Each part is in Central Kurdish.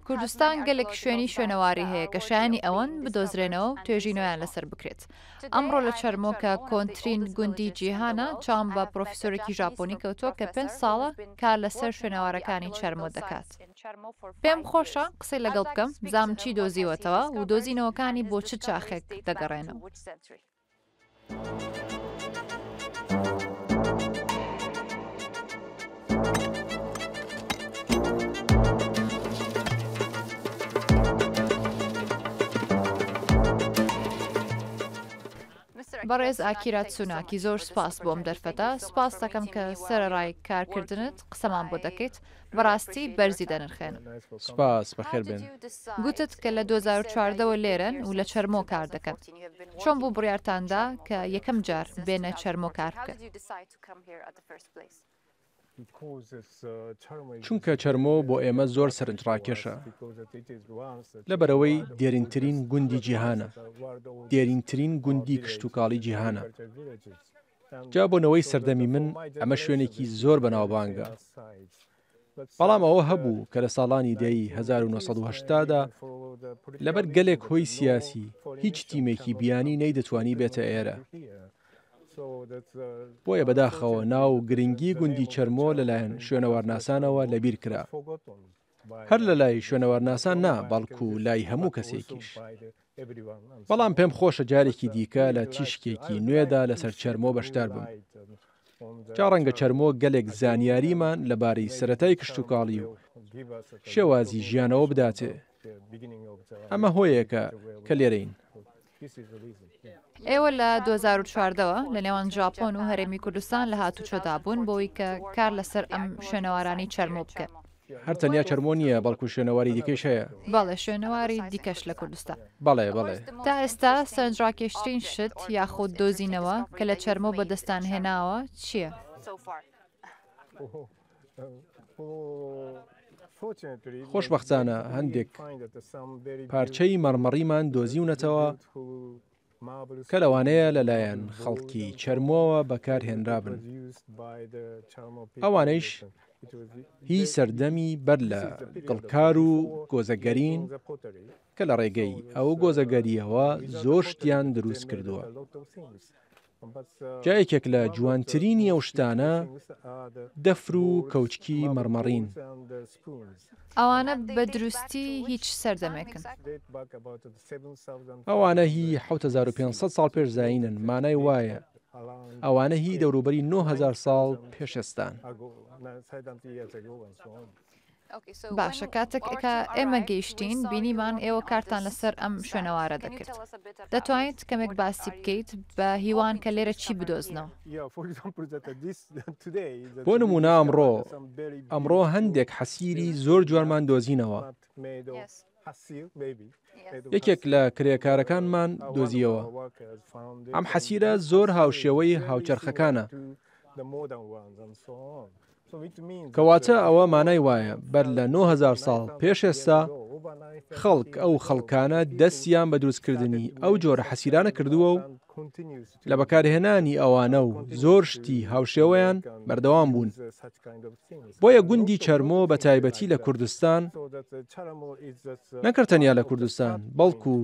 کوردستان گەلێک شوێنی شوێنەواری هەیە کە شایانی ئەوەن بدۆزرێنەوە و توێژینەوەیان لەسەر بکرێت. ئەمڕۆ لە چەرمۆ کە کۆنترین گوندی جیهانە، چاوم بە پرۆفیسۆرێکی ژاپۆنی کەوتووە کە پێنج ساڵە کار لەسەر شوێنەوارەکانی چەرمۆ دەکات. پێم خۆشە قسەی لەگەڵ بکەم، بزانم چی دۆزیوەتەوە و دۆزینەوەکانی بۆ چ چاخێک دەگەڕێنەوە. بەڕێز ئاکیرا تسوناکی زۆر سوپاس بۆ ئەم دەرفەتە، سوپاست دەکەم کە سەرەڕای کارکردنت قسەمان بۆ دەکەیت، بەڕاستی بەرزی دەنرخێنم. سوپاس، بەخێر بێن. گوتت کە لە 2014 وە لێرەن و لە چەرمۆ کار دەکەن. چۆن بوو بڕیارتان دا کە یەکەم جار بێنە چەرمۆ کار بکەن؟ چونکە چەرمۆ بۆ ئێمە زۆر سەرنجڕاکێشە، لەبەرئەوەی دێرینترین گوندی جیهانە، دێرینترین گوندی کشتوکاڵی جیهانە. جا بۆ نەوەی سەردەمی من ئەمە شوێنێکی زۆر بەناوبانگە. بەڵام ئەوە هەبوو کە لە ساڵانی دەی 1980 دا لەبەر گەلێک هۆی سیاسی هیچ تیمێکی بیانی نەیدەتوانی بێتە ئێرە. بۆیە بەداخەوە ناو و گرنگی گوندی چەرمۆ لەلایەن شوێنەوارناسانەوە لەبیر کرا. هەر لەلای شوێنەوارناسان نا، بەڵکو لای هەموو کەسێکیش. بەڵام پێم خۆشە جارێکی دیکە لە تیشکێکی نوێدا لەسەر چەرمۆ بەشدار بم. جا ڕەنگە چەرمۆ گەلێک زانیاریمان لەبارەی سەرەتای کشتوکاڵی و شێوازی ژیانەوە بداتێ. ئەمە هۆیەکە کە لێرەین. ئێوە لە 2014 وە لە نێوان ژاپۆن و هەرێمی کوردستان لە هاتوچۆدا بوون بۆی کە کار لەسەر ئەم شوێنەوارانەی چەرمۆ بکەن. هەر تەنیا چەرمۆ نییە، بەڵکو شوێنەواری دیکەیش هەیە. بەڵێ، شوێنەواری دیکەش لە کوردستان. بەڵێ، بەڵێ. تا ئێستا سەرنجڕاکێشترین شت یاخود دۆزینەوە کە لە چەرمۆ بەدەستتان هێناوە چییە؟ خۆشبەختانە هەندێک پارچەی مەڕمەڕیمان دۆزیونەتەوە کە لەوانەیە لەلایەن خەڵکی چەرمۆوە بەکارهێنرابن، ئەوانەیش هی سەردەمی بەر لە گڵکار و گۆزەگەرین کە لە ڕێگەی ئەو گۆزەگەرییەوە زۆر شتیان دروست کردووە. جا یەکێک لە جوانترینی ئەو شتانە دەفر و کەوچکی مەڕمەڕین. ئەوانە بە دروستی هی چ سەردەمێکن؟ ئەوانە هی 7500 ساڵ پێش زایینن، مانای وایە ئەوانە هی دەوروبەری 9000 ساڵ پێش ئێستان. باشە کاتێک کە ئێمە گەیشتین بینیمان ئێوە کارتان لەسەر ئەم شوێنەوارە دەکرد دەتوانیت کەمێک باسی بکەیت بە هیوان کە لێرە چی بدۆزنەوە؟ بۆ نمونە ئەمڕۆ ئەمڕۆ هەندێک حەسیری زۆر جوانمان دۆزینەوە یەکێک لە کرێکارەکانمان دۆزیەوە ئەم حەسیرە زۆر هاوشێوەی هاوچەرخەکانە کەواتە ئەوە مانای وایە بەر لە 9000 ساڵ پێش ئێستا خەڵک ئەو خەڵکانە دەستیان بە دروستکردنی ئەو جۆرە حەسیرانە کردووە و لە بەکارهێنانی ئەوانە و زۆر شتی هاوشێوەیان بەردەوام بوون. بۆیە گوندی چەرمۆ بە تایبەتی لە کوردستان، نەک هەر تەنیا لە کوردستان، بەڵکو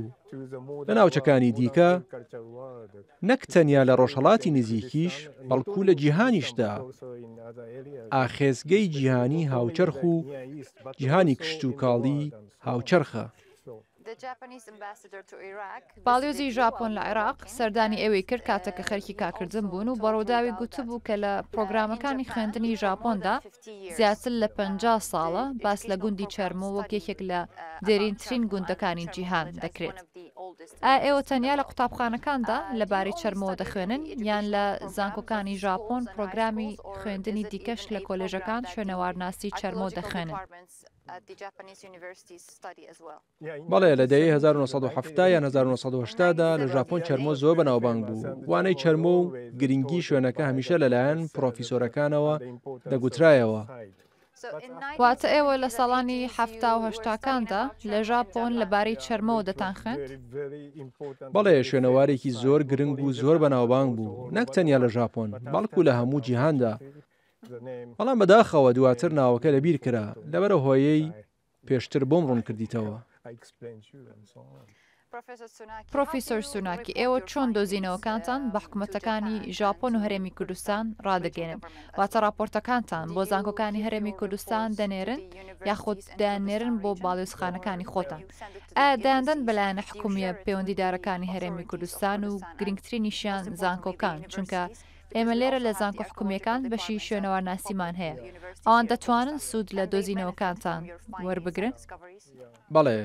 لە ناوچەکانی دیکە، نەک تەنیا لە ڕۆژهەڵاتی نزیکیش، بەڵکو لە جیهانیشدا ئاخێزگەی جیهانی هاوچەرخ و جیهانی کشتوکاڵی هاوچەرخە. باڵیۆزی ژاپۆن لە عێراق سەردانی ئێوەی کرد کاتێک کە خەریکی کارکردن بوون و بە ڕووداوی گوتبوو کە لە پرۆگرامەکانی خوێندنی ژاپۆندا زیاتر لە 50 ساڵە باس لە گوندی چەرمۆ وەک یەکێک لە دێرینترین گوندەکانی جیهان دەکرێت. ئایا ئێوە تەنیا لە قوتابخانەکاندا لەبارەی چەرمۆوە دەخوێنن یان لە زانکۆکانی ژاپۆن پرۆگرامی خوێندنی دیکەش لە کۆلێژەکان شوێنەوارناسی چەرمۆ دەخوێنن؟ بەڵێ، لە دەیەی 1970 یان 1980 دا لە ژاپۆن چەرمۆ زۆر بەناوبانگ بوو. وانەی چەرمۆ و گرنگی شوێنەکە هەمیشە لەلایەن پرۆفیسۆرەکانەوە دەگوترایەوە. واتە ئێوە لە ساڵانی حەفتا و هەشتاکاندا لە ژاپۆن لەبارەی چەرمۆوە دەتانخوێند؟ بەڵێ، شوێنەوارێکی زۆر گرنگ و زۆر بەناوبانگ بوو، نەک تەنیا لە ژاپۆن، بەڵکو لە هەموو جیهاندا. بەڵام بەداخەوە دواتر ناوەکە لەبیر کرا، لەبەر ئەو هۆیەی پێشتر بۆم ڕوون کردیتەوە. پرۆفیسۆر سوناکی، ئێوە چۆن دۆزینەوەکانتان بە حکومەتەکانی ژاپۆن و هەرێمی کوردستان ڕادەگەیەنن؟ واتە ڕاپۆرتەکانتان بۆ زانکۆکانی هەرێمی کوردستان دەنێرن یاخود دەیاننێرن بۆ باڵیۆزخانەکانی خۆتان؟ ئایا دەیاندەن بە لایەنە حکومییە پەیوەندیدارەکانی هەرێمی کوردستان و گرنگترینیشیان زانکۆکان، چونکە ئێمە لێرە لە زانکۆ حکومییەکان بەشی شوێنەوارناسیمان هەیە، ئەوان دەتوانن سوود لە دۆزینەوەکانتان وەربگرن؟ بەڵێ،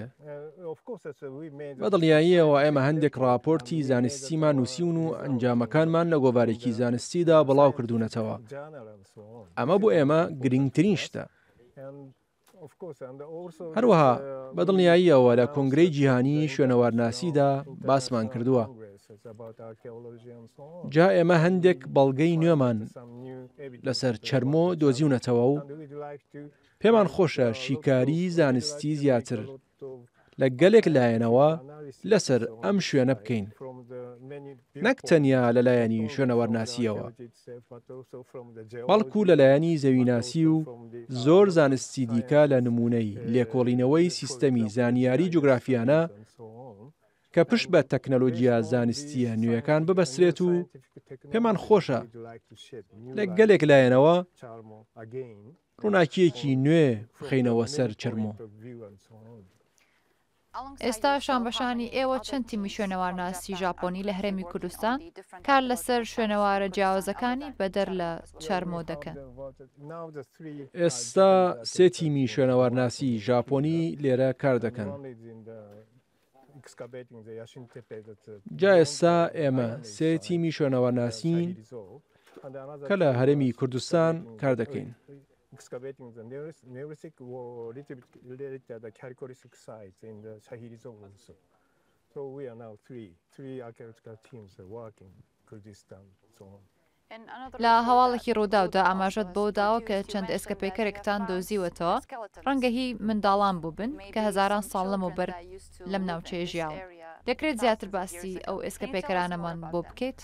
بە دڵنیاییەوە ئێمە هەندێک ڕاپۆرتی زانستیمان نووسیون و ئەنجامەکانمان لە گۆڤارێکی زانستیدا بڵاو کردوونەتەوە. ئەمە بۆ ئێمە گرنگترین شتە. هەروەها بە دڵنیاییەوە لە کۆنگرەی جیهانی شوێنەوارناسیدا باسمان کردووە. جا ئێمە هەندێک بەڵگەی نوێمان لەسەر چەرمۆ دۆزیونەتەوە و پێمان خۆشە شیکاریی زانستی زیاتر لە گەلێک لایەنەوە لەسەر ئەم شوێنە بکەین، نەک تەنیا لە لایەنی شوێنەوارناسییەوە، بەڵکو لە لایەنی زەویناسی و زۆر زانستی دیکە لە نموونەی لێکۆڵینەوەی سیستەمی زانیاری جوگرافیانە کە پشت بە تەکنەلۆجیا زانستییە نوێیەکان ببەسترێت و پێمان خۆشە لە گەلێک لایەنەوە ڕووناکییەکی نوێ بخەینەوە سەر چەرمۆ. ئێستا شانبەشانی ئێوە چەند تیمی شوێنەوارناسی ژاپۆنی لە هەرێمی کوردستان کار لەسەر شوێنەوارە جیاوازەکانی بەدەر لە چەرمۆ دەکەن؟ ئێستا سێ تیمی شوێنەوارناسی ژاپۆنی لێرە کار دەکەن. جا ئێستا ئێمە سێ تیمی شوێنەوارناسین کە لە هەرێمی کوردستان کار دەکەین. لە هەواڵێکی ڕووداودا ئاماژەت بەوە داوە کە چەند ئێسکەپەیکەرێکتان دۆزیوەتەوە، ڕەنگە هی منداڵان بووبن کە هەزاران ساڵ لەمەوبەر لەم ناوچەیە ژیاون. دەکرێت زیاتر باسی ئەو ئێسکەپەیکەرانەمان بۆ بکەیت؟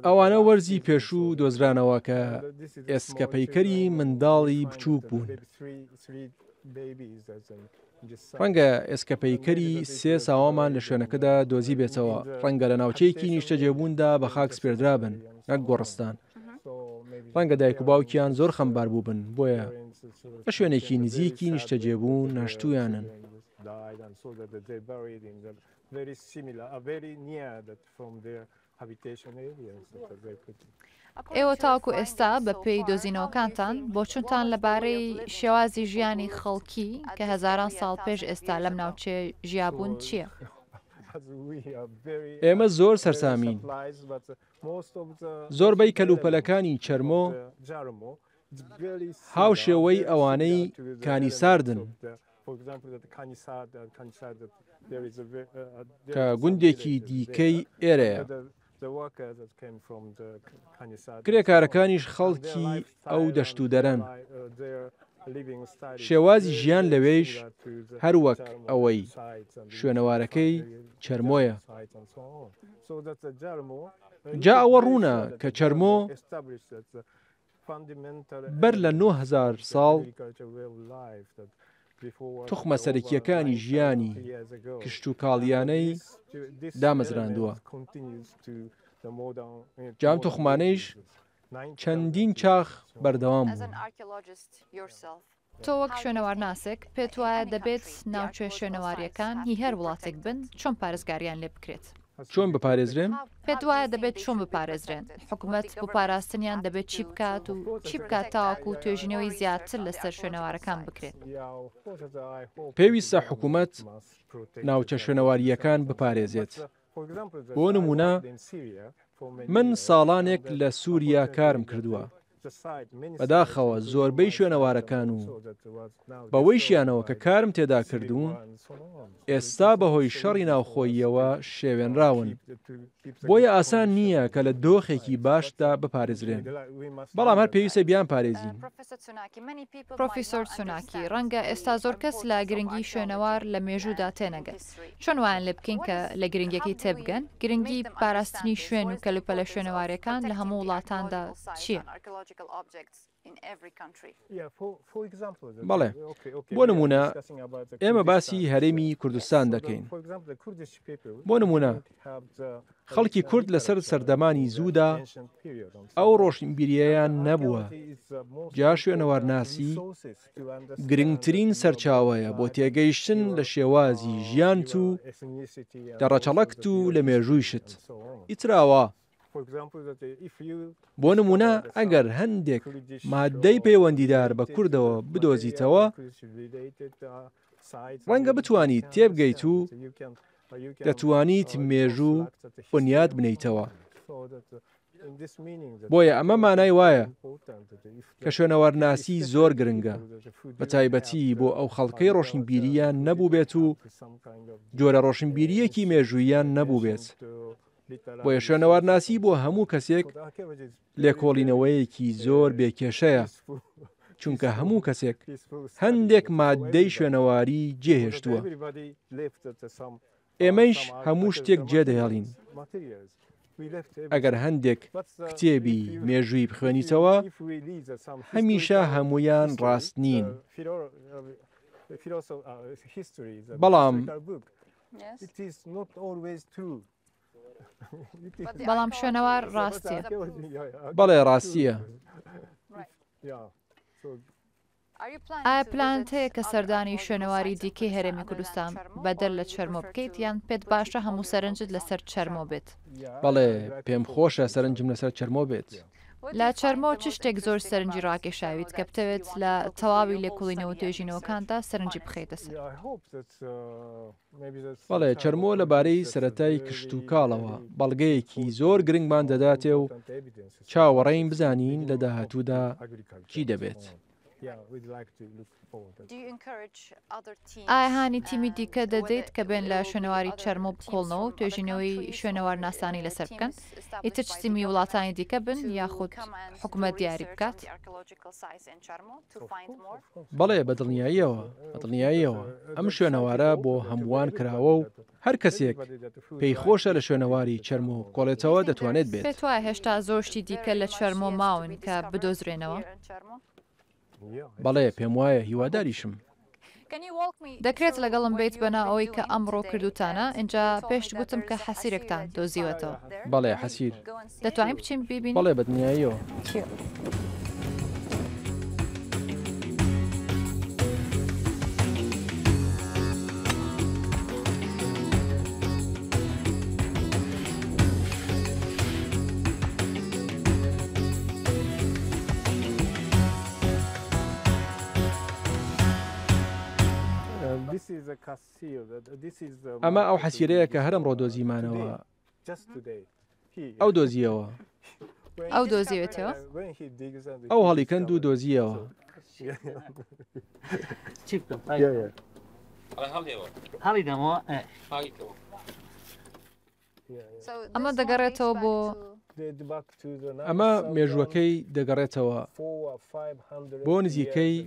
ئەوانە وەرزی پێشوو دۆزرانەوە کە ئێسکەپەیکەری منداڵی بچووک بوون. ڕەنگە ئێسکەپەیکەری سێ ساوامان لە شوێنەکەدا دۆزیبێتەوە، ڕەنگە لە ناوچەیەکی نیشتەجێبووندا بە خاک سپێردرابن، نەک گۆڕستان. ڕەنگە دایک و باوکیان زۆر خەمبار بووبن، بۆیە لە شوێنێکی نزیکی نیشتەجێبوون ناشتوویانن. ئێوە تاوەکو ئێستا بە پێی دۆزینەوەکانتان بۆچونتان لەبارەی شێوازی ژیانی خەڵکی کە هەزاران ساڵ پێش ئێستا لەم ناوچەیە ژیابوون چییە؟ ئێمە زۆر سەرسامین. زۆربەی کەلوپەلەکانی چەرمۆ هاوشێوەی ئەوانەی کانیساردن کە گوندێکی دیکەی ئێرەیە. کرێکارەکانیش خەڵکی ئەو دەشت و دەرەن. شێوازی ژیان لەوێیش هەر وەک ئەوەی شوێنەوارەکەی چەرمۆیە. جا ئەوە ڕوونە کە چەرمۆ بەر لە 9000 ساڵ توخمە سەرەکییەکانی ژیانی کشتوکاڵییانەی دامەزراندووە. جا ئەم توخمانەیش چەندین چاخ بەردەوام بوون. تۆ وەک شوێنەوارناسێک پێت وایە دەبێت ناوچە شوێنەوارییەکان هی هەر وڵاتێک بن، چۆن پارێزگارییان لێ بکرێت؟ چۆن بپارێزرێن؟ پێت وایە دەبێت چۆن بپارێزرێن؟ حکومەت بۆ پاراستنیان دەبێت چی بکات و چی بکات تاوەکو توێژینەوەی زیاتر لەسەر شوێنەوارەکان بکرێت؟ پێویستە حکومەت ناوچە شوێنەوارییەکان بپارێزێت. بۆ نموونە من ساڵانێک لە سووریا کارم کردووە، بەداخەوە زۆربەی شوێنەوارەکان و بەوەیشیانەوە کە کارم تێدا کردوون ئێستا بەهۆی شەڕی ناوخۆییەوە شێوێنراون، بۆیە ئاسان نییە کە لە دۆخێکی باشدا بپارێزرێن، بەڵام هەر پێویستە بیانپارێزین. پرۆفیسۆر تسوناکی، ڕەنگە ئێستا زۆر کەس لە گرنگی شوێنەوار لە مێژوودا تێنەگەن. چۆن وایان لێ بکەین کە لە گرنگیەکەی تێبگەن؟ گرنگی پاراستنی شوێن و کەلوپەلە شوێنەواریەکان لە هەموو وڵاتاندا چییە؟ بەڵێ، بۆ نموونە ئێمە باسی هەرێمی کوردستان دەکەین. بۆ نموونە خەڵکی کورد لەسەر سەردەمانی زوودا ئەو ڕۆشنبیرییەیان نەبووە، جا شوێنەوارناسی گرنگترین سەرچاوەیە بۆ تێگەیشتن لە شێوازی ژیانت و لە ڕەچەڵەکت و لە مێژوویشت. ئیتر ئاوا بۆ نموونە ئەگەر هەندێک ماددەی پەیوەندیدار بە کوردەوە بدۆزیتەوە، ڕەنگە بتوانیت تێبگەیت و دەتوانیت مێژوو بنیات بنێیتەوە. بۆیە ئەمە مانای وایە کە شوێنەوارناسی زۆر گرنگە، بە تایبەتی بۆ ئەو خەڵکەی ڕۆشنبیرییان نەبووبێت و جۆرە ڕۆشنبیرییەکی مێژووییان نەبووبێت. بۆیە شوێنەوارناسی بۆ هەموو کەسێک لێکۆڵینەوەیەکی زۆر بێ کێشەیە، چونکە هەموو کەسێک هەندێک ماددەی شوێنەواری جێهێشتووە. ئێمەیش هەموو شتێک جێدەهێڵین. ئەگەر هەندێک کتێبی مێژووی بخوێنیتەوە، هەمیشە هەموویان ڕاست نین. بەڵام بەڵام شوێنەوار ڕاستیە. بەڵێ ڕاستیە. ئایا پلانت هەیە کە سەردانی شوێنەواری دیکەی هەرێمی کوردستان بەدەر لە چەرمۆ بکەیت یان پێت باشە هەموو سەرنجت لەسەر چەرمۆ بێت؟ بەڵێ پێم خۆشە سەرنجم لەسەر چەرمۆ بێت. لە چەرمۆ چ شتێک زۆر سەرنجی ڕاکێشاویت کە بتەوێت لە تەواوی لێکۆڵینەوە و توێژینەوەکاندا سەرنجی بخەیتە سەر؟ بەڵێ، چەرمۆ لەبارەی سەرەتای کشتوکاڵەوە بەڵگەیەکی زۆر گرنگمان دەداتێ و چاوەڕێین بزانین لە داهاتوودا چی دەبێت. ئایا هانی تیمی دیکە دەدەیت کە بێن لە شوێنەواری چەرمۆ بکۆڵنەوە و توێژینەوەی شوێنەوارناسانی لەسەر بکەن، ئیتر چ تیمی وڵاتانی دیکە بن یاخود حکومەت دیاری بکات؟ بەڵێ بە دڵنیاییەوە، بە دڵنیاییەوە. ئەم شوێنەوارە بۆ هەمووان کراوە و هەر کەسێک پێی خۆشە لە شوێنەواری چەرمۆ بکۆڵێتەوە دەتوانێت بێت. پێت وایە هێشتا زۆر شتی دیکە لە چەرمۆ ماون کە بدۆزرێنەوە؟ بەڵێ پێم وایە، هیواداریشم. دەکرێت لەگەڵم بێیت بەناو ئەوەی کە ئەمڕۆ کردووتانە؟ ئینجا پێشت گوتم کە حەسیرێکتان دۆزیوەتەوە. بەڵێ حەسیر. دەتوانین بچین بیبینین؟ بەڵێ بەدڵنیاییەوە. ئەمە ئەو حەسیرەیە کە هەر ئەمڕۆ دۆزیمانەوە. ئەو دۆزییەوە. ئەو دۆزیوێتەوە؟ ئەو هەڵیکەند و دۆزییەوە. ئەمە دەگەڕێتەوە بۆ. ئەمە مێژووەکەی دەگەڕێتەوە بۆ نزیکەی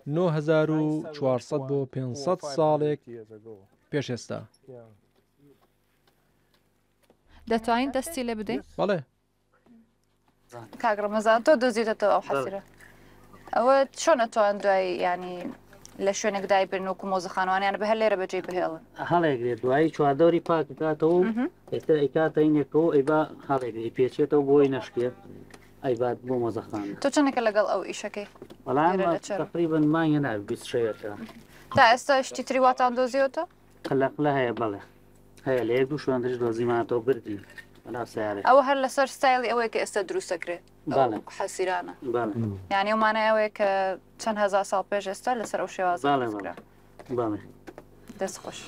9400 بۆ 500 ساڵێک پێش ئێستا. دەتوانین دەستی لێ بدەین؟ بەڵێ. کاک ڕەمەزان تۆ دۆزیتەوە ئەو حەسیرە ئەوە چۆن ئەتوان دوای ینی لە شوێنێک دای برن وەکو مۆزەخانوانیان بە هەر لێرە بەجێی بهێڵن هەڵێگرێت دوایی چواردەوری پاک بکاتەوە و ئێستا ئەیکاتە اینێکەوە ئەیبا هەڵێگری پێچێتەوە بۆی نەشکێت ئەیبات بۆ مۆزەخانە تۆ چەندێکە لەگەڵ ئەو ئیشەکەی وەڵام تقریبا مانگە نابێت 20 شەوێکە تا ئێستا شتی تری واتان دۆزیوەتەوە قلەقلە هەیە بەڵێ هەیە لە یەک دوو شوێن تریش دۆزیمانەتەوە بردین بەناو سەیارەکە. ئەوە هەر لەسەر ستایلی ئەوەیە کە ئێستا دروست دەکرێت بەڵێ. حەسیرانە بەڵێ. یانی ئەو مانای ئەوەیە کە چەند هەزار ساڵ پێش ئێستا لەسەر ئەو شێوازە بەڵێ دروست بەڵێ کرا. بەڵێ. دەست خۆش.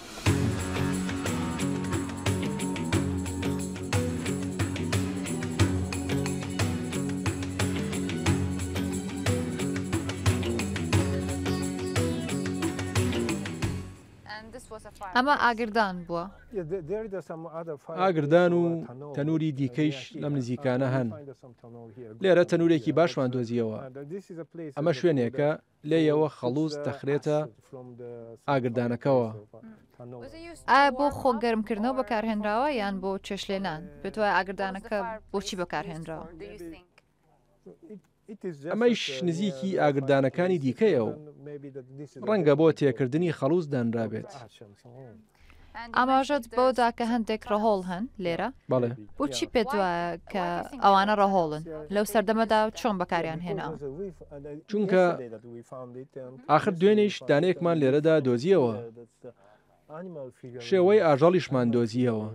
ئەمە ئاگردان بووە. ئاگردان و تەنووری دیکەیش لەم نزیکانە هەن. لێرە تەنوورێکی باشمان دۆزییەوە. ئەمە شوێنێکە لێیەوە خەڵووز دەخرێتە ئاگردانەکەوە. ئایا بۆ خۆ گەرمکردنەوە بەکارهێنراوە یان بۆ چێشتلێنان؟ پێت وایە ئاگردانەکە بۆچی بەکارهێنراوە؟ ئەمەیش نزیکی ئاگردانەکانی دیکەیە و ڕەنگە بۆ تێکردنی خەڵوز دانرابێت. ئاماژەت بەوە دا کە هەندێک ڕەهۆڵ هەن لێرە. بەڵێ. بۆچی پێت وایە کە ئەوانە ڕەهۆڵن؟ لەو سەردەمەدا چۆن بەکاریان هێناوە؟ چونکە ئاخر دوێنێیش دانەیەکمان لێرەدا دۆزییەوە. شێوەی ئاژەڵیشمان دۆزییەوە.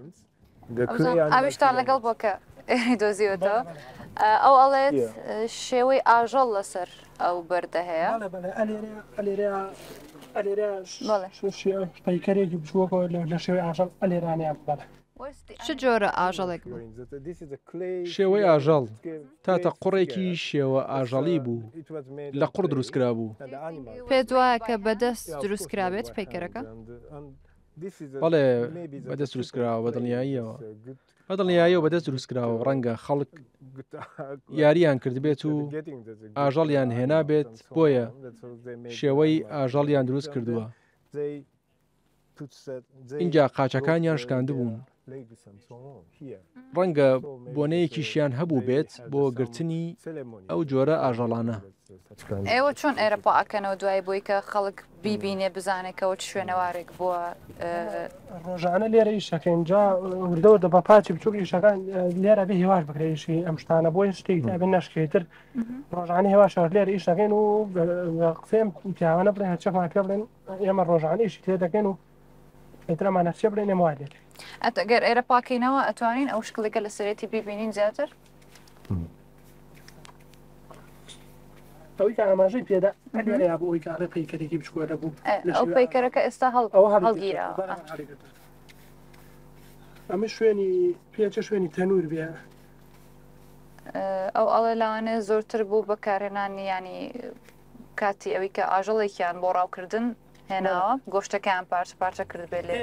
ئەویشتان لەگەڵ بووە کە ئێرەی دۆزیوەتەوە. ئەو ئەڵێت شێوەی ئاژەڵ لەسەر ئەو بەردە هەیە. پەیکەرێکی بچووەکەوە لە شێوەی ئاژەڵ ئەلێرانیان بەڵێ. چ جۆرە ئاژەڵێک بوو؟ شێوەی ئاژەڵ، تاتە قوڕێکی شێوە ئاژەڵی بوو، لە قوڕ دروست کرابوو. پێت وایە کە بە دەست دروست کرابێت پەیکەرەکە؟ بەڵێ بە دەست دروست کراوە بە دڵنیاییەوە. بە دڵنیاییەوە بە دەست دروست کراوە، ڕەنگە خەڵک یارییان کردبێت و ئاژەڵیان هێنابێت بۆیە شێوەی ئاژەڵیان دروست کردووە. ئینجا قاچەکانیان شکاندبوون. ڕەنگە بۆنەیەکیشیان هەبووبێت بۆ گرتنی ئەو جۆرە ئاژەڵانە. ئێوە چۆن ئێرە پاکەنەوە دوای بۆی کە خەڵک بیبینێ بزانێت کەەوە چ شوێنەوارێک بووە؟ ڕۆژانە لێرە ئیشەکەین جا وردە وردە بە پاچی بچوک ئیشەکان لێرە بێ هێواش بکرێ ئیشی ئەم شتانە بۆیە شتێک تا بێ نەشکێتر ڕۆژانە هێواش هێواش لێرە ئیش دەکەین و قسەی پیاوانە بڵێن هەرچەکمان پێ بڵێن ئێمە ڕۆژانە ئیشی تێ دەکەین و ئیتر ئەمانە چێ بڵێن ئێمە وای لێ دەکەین. ئەگەر ئێرە پاکەینەوە ئەتوانین ئەو شکڵێکە لە سەرێتی بیبینین زیاتر؟ ئەوەی کە ئاماژەی پێدا لێرەیا بوو ئەوەی کە ئەڵێ پەیکەرێکی بچکۆلە بوو ئەو پەیکەرەکە ئێستا هەڵ هەڵگیراوە. ئەمە شوێنی پێچە شوێنی تەنور بێ. ئەو ئەڵێ لەوانەیە زۆرتر بوو بەکارهێنانی ینی کاتی ئەوی کە ئاژەڵێکیان بۆ ڕاوکردن هێناوە گۆشتەکەیان پارچە پارچە کردبێ لێ.